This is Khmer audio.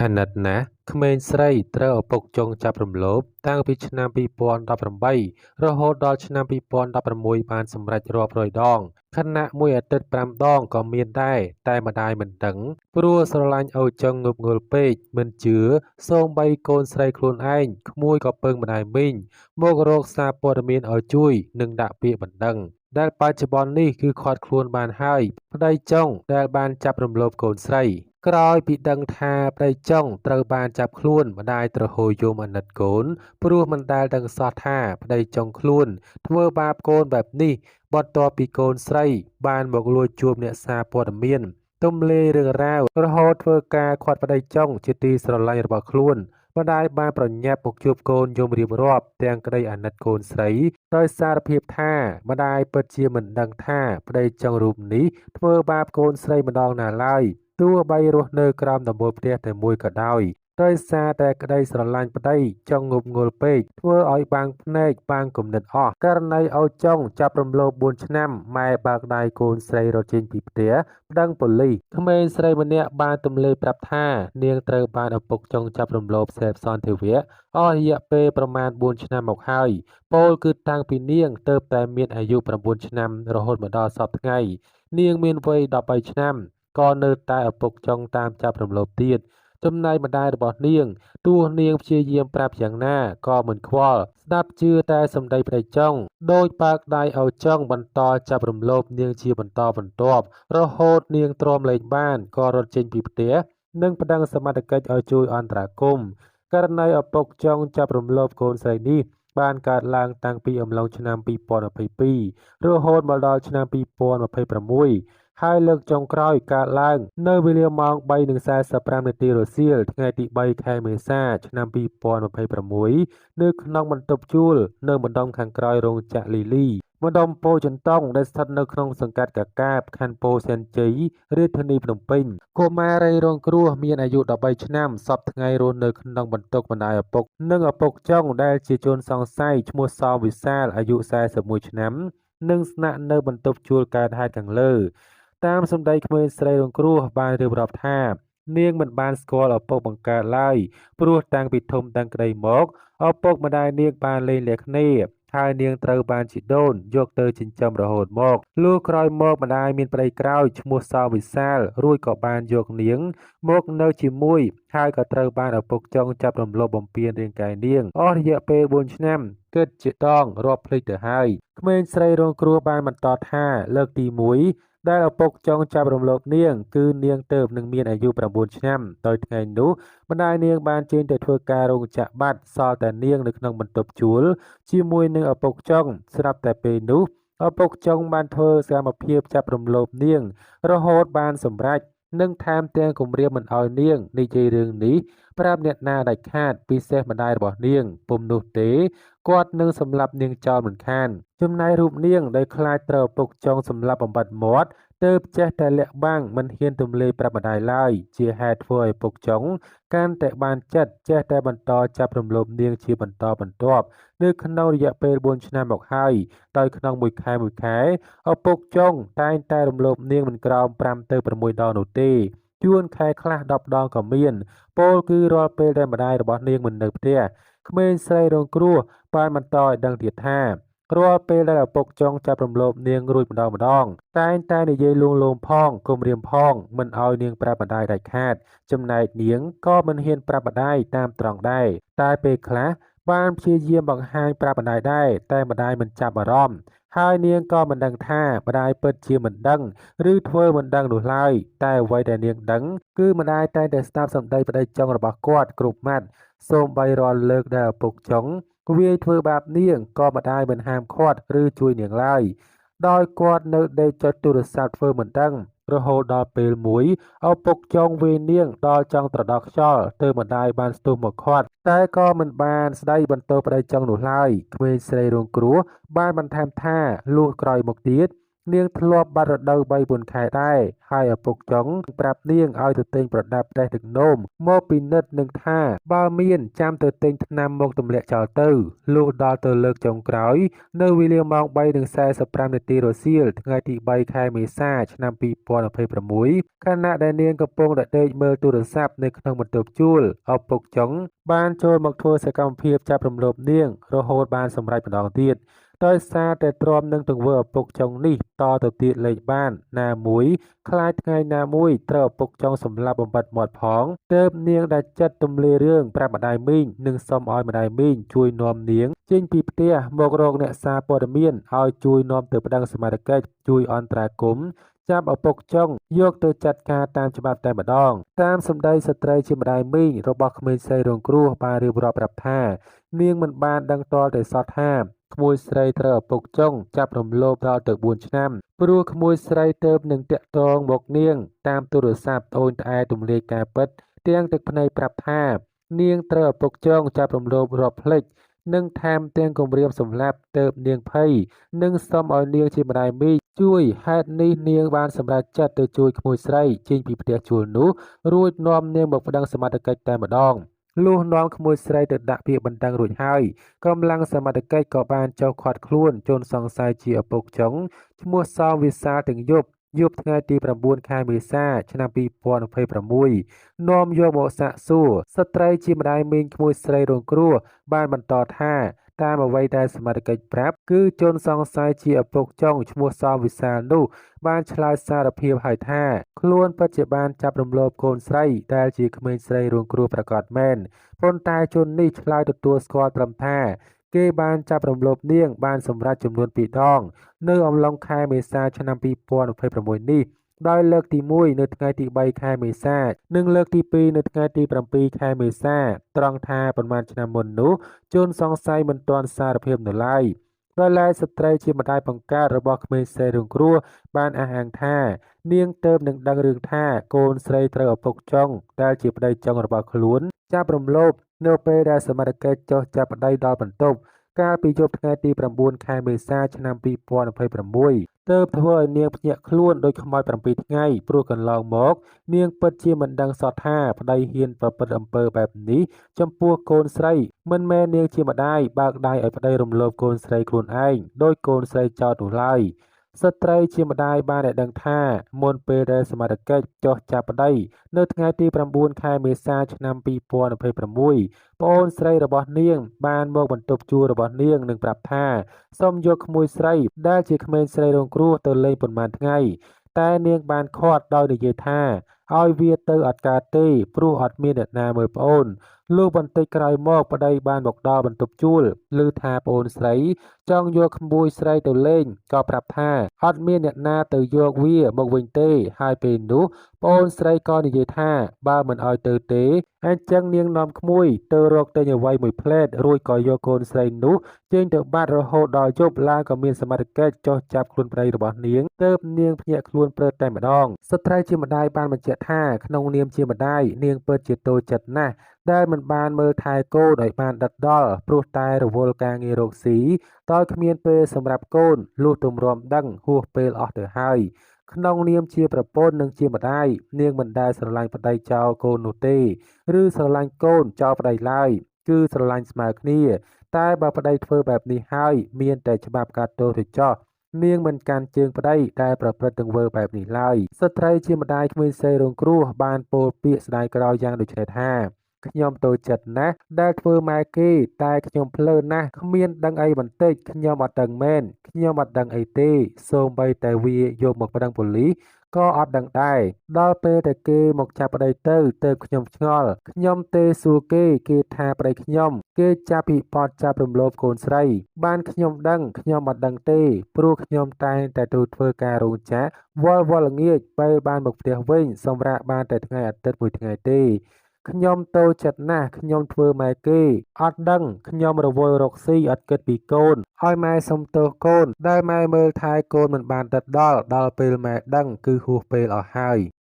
អាណិតណាស់ ក្មេងស្រីត្រូវឪពុកចុងចាប់រំលោភ តាំងពីឆ្នាំ ២០១៨ រហូតដល់ឆ្នាំ ២០១៦ បានសម្រេចរាប់រយដង ខណៈមួយអាទិត្យ ៥ ដងក៏មានដែរ តែម្ដាយមិនដឹង ព្រោះស្រឡាញ់ឪចុងងប់ងុលពេក មិនជឿ សូម្បីកូនស្រីខ្លួនឯង ក្មួយក៏ពឹងម្ដាយមីង មករកសារព័ត៌មានឲ្យជួយ និងដាក់ពាក្យបណ្ដឹង ដែលបច្ចុប្បន្ននេះគឺឃាត់ខ្លួនបានហើយ ប្ដីចុងដែលបានចាប់រំលោភកូនស្រី។ ក្រោយពីដឹងថាប្ដីចុងត្រូវបានចាប់ខ្លួន ម្ដាយទ្រហោយំអាណិតកូន ព្រោះមិនដែលដឹងសោះថាប្ដីចុងខ្លួនធ្វើបាបកូនបែបនេះ បន្ទាប់ពីកូនស្រីបានមកលួចជួបអ្នកសារព័ត៌មានទម្លាយរឿងរ៉ាវរហូតធ្វើការឃាត់ប្ដីចុងជាទីស្រឡាញ់របស់ខ្លួន ម្ដាយបានប្រញាប់មកជួបកូនយំរៀបរាប់ទាំងក្ដីអាណិតកូនស្រី ដោយសារភាពថាម្ដាយពិតជាមិនដឹងថាប្ដីចុងរូបនេះធ្វើបាបកូនស្រីម្ដងណាឡើយ ទោះបីរស់នៅក្រោមដំបូលផ្ទះតែមួយក៏ដោយ ដោយសារតែក្ដីស្រឡាញ់ប្ដីចង់ងប់ងុលពេក ធ្វើឲ្យបាំងភ្នែកបាំងគំនិតអស់ ករណីឪចុងចាប់រំលោភ ៤ ឆ្នាំ ម៉ែបើកដៃកូនស្រីរត់ចេញពីផ្ទះ ប្ដឹងប៉ូលិស ក្មេងស្រីម្នាក់បានទម្លាយប្រាប់ថា នាងត្រូវបានឪពុកចុងចាប់រំលោភសេពសន្ថវៈអស់រយៈពេលប្រមាណ ៤ ឆ្នាំមកហើយ ពោលគឺតាំងពីនាងទើបតែមានអាយុ ៩ ឆ្នាំរហូតមកដល់សព្វថ្ងៃ នាងមានវ័យ ១៣ ឆ្នាំ ក៏នៅតែឪពុកចុងតាមចាប់រំលោភទៀត ចំណែកម្ដាយរបស់នាង ទោះនាងព្យាយាមប្រាប់យ៉ាងណាក៏មិនខ្វល់ ស្ដាប់ជឿតែសម្ដីប្ដីចុង ដូចបើកដៃឲ្យចុងបន្តចាប់រំលោភនាងជាបន្តបន្ទាប់ រហូតនាងទ្រាំលែងបានក៏រត់ចេញពីផ្ទះ និងប្ដឹងសមត្ថកិច្ចឲ្យជួយអន្តរាគមន៍ ករណីឪពុកចុងចាប់រំលោភកូនស្រីនេះ បានកើតឡើងតាំងពីអំឡុងឆ្នាំ ២០២២ រហូតមកដល់ឆ្នាំ ២០២៦ ហើយលើកចុងក្រោយកើតឡើងនៅវេលាម៉ោង ៣:៤៥ នាទីរសៀល ថ្ងៃទី ៣ ខែមេសា ឆ្នាំ ២០២៦ នៅក្នុងបន្ទប់ជួលនៅម្ដុំខាងក្រោយរោងចក្រលីលី ម្ដុំពោធិ៍ចិនតុងដែលស្ថិតនៅក្នុងសង្កាត់កាកាប ខណ្ឌពោធិ៍សែនជ័យ រាជធានីភ្នំពេញ កុមារីរងគ្រោះមានអាយុ ១៣ ឆ្នាំ សព្វថ្ងៃរស់នៅក្នុងបន្ទុកម្ដាយឪពុក និងឪពុកចុងដែលជាជនសង្ស័យឈ្មោះសោមវិសាល អាយុ ៤១ ឆ្នាំ និងស្នាក់នៅបន្ទប់ជួលកើតហេតុខាងលើ តាមសម្ដីក្មេងស្រីរងគ្រោះបានរៀបរាប់ថា នាងមិនបានស្គាល់ឪពុកបង្កើតឡើយ ព្រោះតាំងពីធំតាំងក្ដីមក ឪពុកម្ដាយនាងបានលែងលះគ្នា ហើយនាងត្រូវបានជីដូនយកទៅចិញ្ចឹមរហូតមក លុះក្រោយមកម្ដាយមានប្ដីក្រោយឈ្មោះសោមវិសាល រួចក៏បានយកនាងមកនៅជាមួយ ហើយក៏ត្រូវបានឪពុកចុងចាប់រំលោភបំពានរាងកាយនាង អស់រយៈពេល ៤ ឆ្នាំ គិតជាដងរាប់ភ្លេចទៅហើយ ក្មេងស្រីរងគ្រោះបានបន្តថា លើកទី ១ ដែលឪពុកចុងចាប់រំលោភនាង គឺនាងទើបនឹងមានអាយុ ៩ ឆ្នាំ ដោយថ្ងៃនោះម្ដាយនាងបានចេញទៅធ្វើការរោងចក្របាត់ សល់តែនាងនៅក្នុងបន្ទប់ជួលជាមួយនឹងឪពុកចុង ស្រាប់តែពេលនោះឪពុកចុងបានធ្វើសកម្មភាពចាប់រំលោភនាង រហូតបានសម្រេច និងថែមទាំងគំរាមមិនឲ្យនាងនិយាយរឿងនេះប្រាប់អ្នកណាដាច់ខាត ពិសេសម្ដាយរបស់នាង ពុំនោះទេគាត់នឹងសម្លាប់នាងចោលមិនខាន ចំណែករូបនាងដោយខ្លាចត្រូវឪពុកចុងសម្លាប់បំបិទមាត់ ទើបចេះតែលាក់បាំងមិនហ៊ានទម្លាយប្រាប់ម្ដាយឡើយ ជាហេតុធ្វើឲ្យឪពុកចុងកាន់តែបានចិត្តចេះតែបន្តចាប់រំលោភនាងជាបន្តបន្ទាប់ នៅក្នុងរយៈពេល ៤ ឆ្នាំមកហើយ ដោយក្នុងមួយខែៗ ឪពុកចុងតែងតែរំលោភនាងមិនក្រោម ៥ ទៅ ៦ ដងនោះទេ ជួនខែខ្លះ ១០ ដងក៏មាន ពោលគឺរាល់ពេលដែលម្ដាយរបស់នាងមិននៅផ្ទះ ក្មេងស្រីរងគ្រោះបានបន្តឲ្យដឹងទៀតថា រាល់ពេលដែលឪពុកចុងចាប់រំលោភនាងរួចម្ដងៗ តែងតែនិយាយលួងលោមផង គំរាមផង មិនឲ្យនាងប្រាប់ម្ដាយដាច់ខាត ចំណែកនាងក៏មិនហ៊ានប្រាប់ម្ដាយតាមត្រង់ដែរ តែពេលខ្លះបានព្យាយាមបង្ហាញប្រាប់ម្ដាយដែរ តែម្ដាយមិនចាប់អារម្មណ៍ ហើយនាងក៏មិនដឹងថាម្ដាយពិតជាមិនដឹង ឬធ្វើមិនដឹងនោះឡើយ តែអ្វីដែលនាងដឹង គឺម្ដាយតែងតែស្ដាប់សម្ដីប្ដីចុងរបស់គាត់គ្រប់ម៉ាត់ សូម្បីរាល់លើកដែលឪពុកចុងវាយធ្វើបាបនាងក៏ម្ដាយមិនហាមឃាត់ឬជួយនាងឡើយ ដោយគាត់នៅដេកចុចទូរស័ព្ទធ្វើមិនដឹង រហូតដល់ពេលមួយឪពុកចុងវាយនាងដល់ចង់ត្រដរខ្យល់ ទើបម្ដាយបានស្ទុះមកឃាត់ តែក៏មិនបានស្ដីបន្ទោសប្ដីចុងនោះឡើយ ក្មេងស្រីរងគ្រោះបានបន្ថែមថា លុះក្រោយមកទៀត នាងធ្លាប់បាត់រដូវ3-4ខែដែរហើយឪពុកចុងប្រាប់នាងឲ្យទៅទិញប្រដាប់តេស្តទឹកនោមមកពិនិត្យនឹងថាបើមានចាំទៅទិញថ្នាំមកទម្លាក់ចោលទៅលុះដល់ទៅលើកចុងក្រោយនៅវេលាម៉ោង3:45នាទីរសៀលថ្ងៃទី3ខែមេសាឆ្នាំ2026ខណៈដែលនាងកំពុងតែដេកមើលទូរស័ព្ទនៅក្នុងបន្ទប់ជួលឪពុកចុងបានចូលមកធ្វើសកម្មភាពចាប់រំលោភនាងរហូតបានសម្រេចម្ដងទៀតដោយសារតែទ្រាំនឹងទង្វើឪពុកចុងនេះតទៅទៀតលែងបានណាមួយខ្លាចថ្ងៃណាមួយត្រូវឪពុកចុងសម្លាប់បំបត្តិមាត់ផងទើបនាងដែលចិត្តទម្លាយរឿងប្រាប់ម្ដាយមីងនិងសុំឲ្យម្ដាយមីងជួយនាំនាងចេញពីផ្ទះមករកអ្នកសារព័ត៌មានឲ្យជួយនាំទៅប្តឹងសមត្ថកិច្ចជួយអន្តរាគមន៍ចាប់ឪពុកចុងយកទៅចាត់ការតាមច្បាប់តែម្ដងតាមសម្ដីស្ត្រីជាម្ដាយមីងរបស់ក្មេងស្រីរងគ្រោះបានរៀបរាប់ប្រាប់ថានាងមិនបានដឹងទាល់តែសោះថាក្មួយស្រីត្រូវឪពុកចុងចាប់រំលោភដល់ទៅ4ឆ្នាំព្រោះក្មួយស្រីទៅនឹងតាក់ទងមកនាងតាមទូរស័ព្ទត្អូញត្អែទម្លាយការពិតទាំងទឹកភ្នែកប្រាប់ថានាងត្រូវឪពុកចុងចាប់រំលោភរាប់ភ្លេចនិងថែមទាំងគំរាមសម្លាប់ទៅនាងភ័យនិងសុំឲ្យនាងជាម្ដាយមីងជួយហេតុនេះនាងបានសម្រេចចិត្តទៅជួយក្មួយស្រីចេញពីផ្ទះជួលនោះរួចនាំនាងមកប្តឹងសមត្ថកិច្ចតែម្ដងលុះនាំក្មួយស្រីទៅដាក់ពាក្យបណ្ដឹងរួចហើយកម្លាំងសមត្ថកិច្ចក៏បានចុះឃាត់ខ្លួនជនសង្ស័យជាឪពុកចុងឈ្មោះសោមវិសាលទាំងយប់យប់ថ្ងៃទី9ខែមេសាឆ្នាំ2026នាំយកមកសាកសួរស្ត្រីជាម្ដាយមីងក្មួយស្រីរងគ្រោះបានបន្តថាតាមអ្វីដែលសមត្ថកិច្ចប្រាប់គឺជនសង្ស័យជាឪពុកចុងឈ្មោះសោមវិសាលនោះបានឆ្លើយសារភាពហើយថាខ្លួនពិតជាបានចាប់រំលោភកូនស្រីដែលជាក្មេងស្រីរងគ្រោះប្រាកដមែនប៉ុន្តែជននេះឆ្លើយទទួលស្គាល់ត្រឹមថាគេបានចាប់រំលោភនាងបានសម្រេចចំនួន2ដងនៅអំឡុងខែមេសាឆ្នាំ2026នេះដោយលើកទី1នៅថ្ងៃទី3ខែមេសានិងលើកទី2នៅថ្ងៃទី7ខែមេសាត្រង់ថាប្រហែលឆ្នាំមុននោះជនសង្ស័យមិនទាន់សារភាពនៅឡើយដោយឡែកស្ត្រីជាម្ដាយបង្កើតរបស់ក្មេងស្រីរងគ្រោះបានអះអាងថានាងទៅនឹងដឹងរឿងថាកូនស្រីត្រូវឪពុកចុងដែលជាប្តីចុងរបស់ខ្លួនចាប់រំលោភនៅពេលដែលសមត្ថកិច្ចចុះចាប់ប្តីដល់បន្ទប់កាលពីយប់ថ្ងៃទី9ខែមេសាឆ្នាំ2026ទើបធ្វើឲ្យនាងភ្ញាក់ខ្លួនដោយខ្មោច7ថ្ងៃព្រោះកន្លងមកនាងពិតជាមិនដឹងសោះថាប្តីហ៊ានប្រព្រឹត្តអំពើបែបនេះចំពោះកូនស្រីមិនមែននាងជាម្ដាយបើកដៃឲ្យប្តីរំលោភកូនស្រីខ្លួនឯងដោយកូនស្រីចោទនោះឡើយស្ត្រីជាម្ដាយបានឲ្យដឹងថាមុនពេលដែលសមត្ថកិច្ចចុះចាប់ប្តីនៅថ្ងៃទី9ខែមេសាឆ្នាំ2026ប្អូនស្រីរបស់នាងបានមកបន្ទប់ជួលរបស់នាងនិងប្រាប់ថាសូមយកក្មួយស្រីដែលជាក្មេងស្រីរងគ្រោះទៅលេងប៉ុន្មានថ្ងៃតែនាងបានឃាត់ដោយនិយាយថាឲ្យវាទៅអត់កើតទេព្រោះអត់មានអ្នកណាមើលប្អូនលុះបន្តិចក្រោយមកប្តីបានមកដល់បន្ទប់ជួលឮថាប្អូនស្រីចង់យកក្មួយស្រីទៅលេងក៏ប្រាប់ថាអត់មានអ្នកណាទៅយកវាមកវិញទេហើយពេលនោះប្អូនស្រីក៏និយាយថាបើមិនឲ្យទៅទេអញ្ចឹងនាងនាំក្មួយទៅរកទិញអ្វីមួយផ្លែតរួចក៏យកកូនស្រីនោះចេញទៅបាត់រហូតដល់យប់ឡើងក៏មានសមត្ថកិច្ចចុះចាប់ខ្លួនប្តីរបស់នាងទើបនាងភ្ញាក់ខ្លួនព្រឹតតែម្ដងស្ត្រីជាម្ដាយបានបញ្ជាក់ថាក្នុងនាមជាម្ដាយនាងពិតជាតូចចិត្តណាស់ដែលមិនបានមើលថែកូនឲ្យបានដិតដល់ព្រោះតែរវល់ការងាររកស៊ីដោយគ្មានពេលសម្រាប់កូនលុះទម្រាំដឹងហួសពេលអស់ទៅហើយក្នុងនាមជាប្រពន្ធនិងជាម្ដាយនាងមិនដែលស្រឡាញ់ប្តីចោលកូននោះទេឬស្រឡាញ់កូនចោលប្តីឡើយគឺស្រឡាញ់ស្មើគ្នាតែបើប្តីធ្វើបែបនេះហើយមានតែច្បាប់កាត់ទោសទៅចោះនាងមិនកាន់ជើងប្តីដែលប្រព្រឹត្តទង្វើបែបនេះឡើយស្ត្រីជាម្ដាយក្មេងស្រីរងគ្រោះបានពោលពាក្យស្ដាយក្រោយយ៉ាងដូចនេះថាខ្ញុំតូចចិត្តណាស់ដែលធ្វើម៉ែគេតែខ្ញុំភ្លើណាស់គ្មានដឹងអីបន្តិចខ្ញុំអត់ដឹងមែនខ្ញុំអត់ដឹងអីទេសូម្បីតែវាយកមកប្តឹងប៉ូលីសក៏អត់ដឹងដែរដល់ពេលតែគេមកចាប់ប្តីទៅទើបខ្ញុំឆ្ងល់ខ្ញុំទេសួរគេគេថាប្តីខ្ញុំគេចាប់ពីបទចាប់រំលោភកូនស្រីបានខ្ញុំដឹងខ្ញុំអត់ដឹងទេព្រោះខ្ញុំតែងតែទៅធ្វើការរោងចក្រវល់វល់ល្ងាចពេលបានមកផ្ទះវិញសម្រាប់បានតែថ្ងៃអាទិត្យមួយថ្ងៃទេខ្ញុំតូចចិត្តណាស់ខ្ញុំធ្វើម៉ែគេអត់ដឹងខ្ញុំរវល់រកស៊ីអត់គិតពីកូនឲ្យម៉ែសុំទោសកូនដែលម៉ែមើលថែកូនមិនបានដិតដល់ដល់ពេលម៉ែដឹងគឺហួសពេលអស់ហើយ។